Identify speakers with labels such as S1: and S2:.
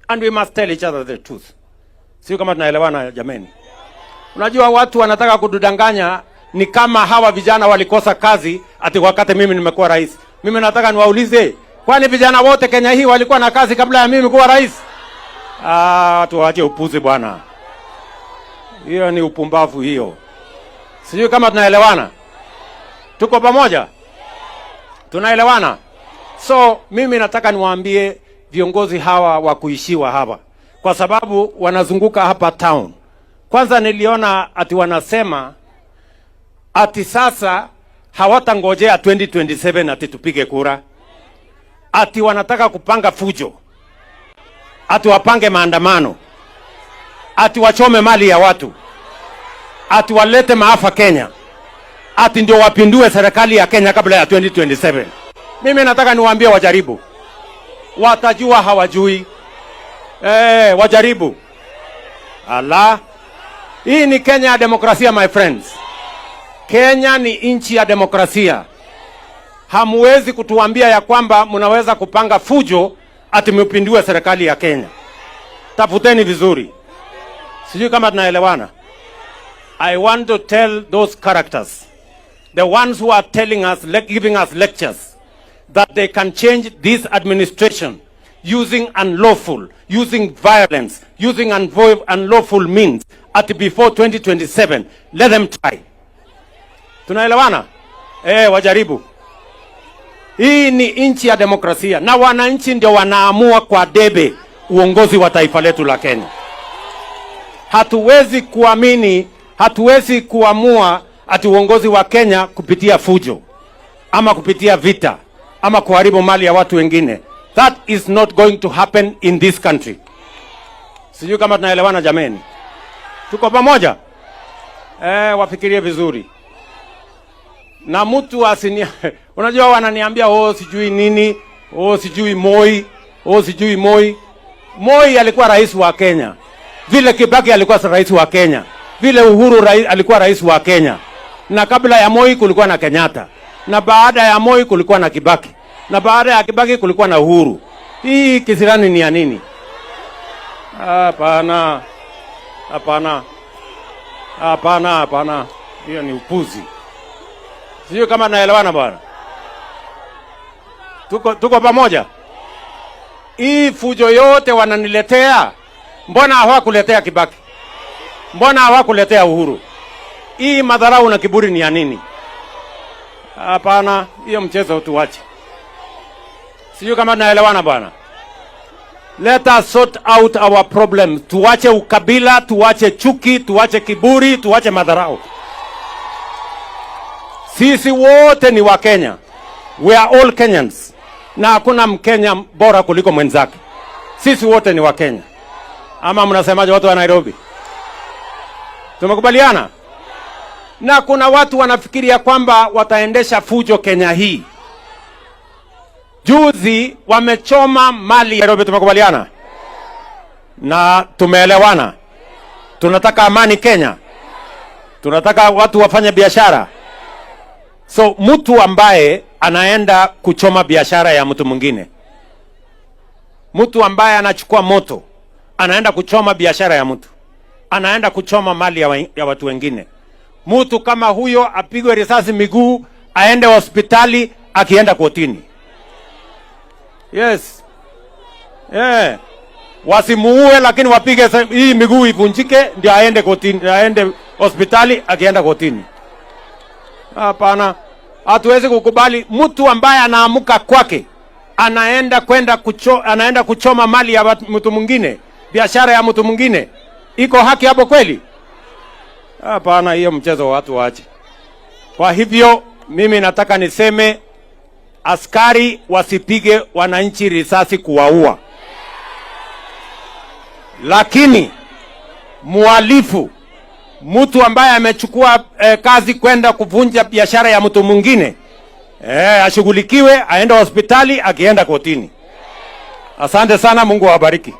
S1: And we must tell each other the truth. Sio kama tunaelewana, jameni? Unajua watu wanataka kutudanganya ni kama hawa vijana walikosa kazi ati wakati mimi nimekuwa rais. Mimi nataka niwaulize, kwani vijana wote Kenya hii walikuwa na kazi kabla ya mimi kuwa rais? Ah, watu waache upuzi, bwana. Hiyo ni upumbavu hiyo. Sijui kama tunaelewana. Tuko pamoja? Tunaelewana? So mimi nataka niwaambie viongozi hawa wa kuishiwa hawa, kwa sababu wanazunguka hapa town. Kwanza niliona ati wanasema ati sasa hawatangojea 2027 ati tupige kura, ati wanataka kupanga fujo, ati wapange maandamano, ati wachome mali ya watu, ati walete maafa Kenya, ati ndio wapindue serikali ya Kenya kabla ya 2027. Mimi nataka niwaambie wajaribu, watajua hawajui. Wajaribu. Ala, hii ni Kenya ya demokrasia, my friends. Kenya ni nchi ya demokrasia. Hamuwezi kutuambia ya kwamba mnaweza kupanga fujo ati mpindue serikali ya Kenya. Tafuteni vizuri. Sijui kama tunaelewana. I want to tell those characters, the ones who are telling us, giving us lectures, that they can change this administration using unlawful, using violence, using unlawful means at before 2027. Let them try. Tunaelewana? Wajaribu. Hii ni nchi ya demokrasia na wananchi ndio wanaamua kwa debe uongozi wa taifa letu la Kenya. Hatuwezi kuamini, hatuwezi kuamua ati uongozi wa Kenya kupitia fujo ama kupitia vita ama kuharibu mali ya watu wengine. That is not going to happen in this country. Sijui kama tunaelewana, jameni, tuko pamoja? Wafikirie vizuri na mtu asini unajua wananiambia, "Oh, sijui nini, oh, sijui Moi, oh, sijui Moi." Moi alikuwa rais wa Kenya, vile Kibaki alikuwa rais wa Kenya, vile Uhuru alikuwa rais wa Kenya, na kabla ya Moi kulikuwa na Kenyatta, na baada ya Moi kulikuwa na Kibaki, na baada ya Kibaki kulikuwa na Uhuru. Hii kisirani ni ya nini? Hapana, hapana, hapana, hapana, hiyo ni upuzi. Sijui kama naelewana, bwana. Tuko pamoja? Hii fujo yote wananiletea, mbona hawakuletea Kibaki? Mbona hawakuletea Uhuru? Hii madharau na kiburi ni ya nini? Hapana, hiyo mchezo tuache. Sijui kama tunaelewana, bwana. Let us sort out our problems. Tuache ukabila, tuache chuki, tuache kiburi, tuache madharau. Sisi wote ni Wakenya. We are all Kenyans. Na hakuna Mkenya bora kuliko mwenzake. Sisi wote ni Wakenya. Ama mnasemaje, watu wa Nairobi? Tumekubaliana? Na kuna watu wanafikiria kwamba wataendesha fujo Kenya hii. Juzi wamechoma mali Nairobi, tumekubaliana na tumeelewana. Tunataka amani Kenya, tunataka watu wafanye biashara. So mtu ambaye anaenda kuchoma biashara ya mtu mwingine, mtu ambaye anachukua moto anaenda kuchoma biashara ya mtu, anaenda kuchoma mali ya watu wengine, mtu kama huyo apigwe risasi miguu, aende hospitali akienda kotini. Yes. Yeah. Wasimuue, lakini wapige hii miguu ivunjike, ndio aende kotini, aende hospitali akienda kotini. Hapana, hatuwezi kukubali mtu ambaye anaamuka kwake anaenda kuchoma mali ya mtu mwingine, biashara ya mtu mwingine. Iko haki hapo kweli? Hapana, hiyo mchezo watu waache. Kwa hivyo mimi nataka niseme askari wasipige wananchi risasi kuwaua, lakini muhalifu, mtu ambaye amechukua kazi kwenda kuvunja biashara ya mtu mwingine, ashughulikiwe, aende hospitali akienda kotini. Asante sana, Mungu awabariki.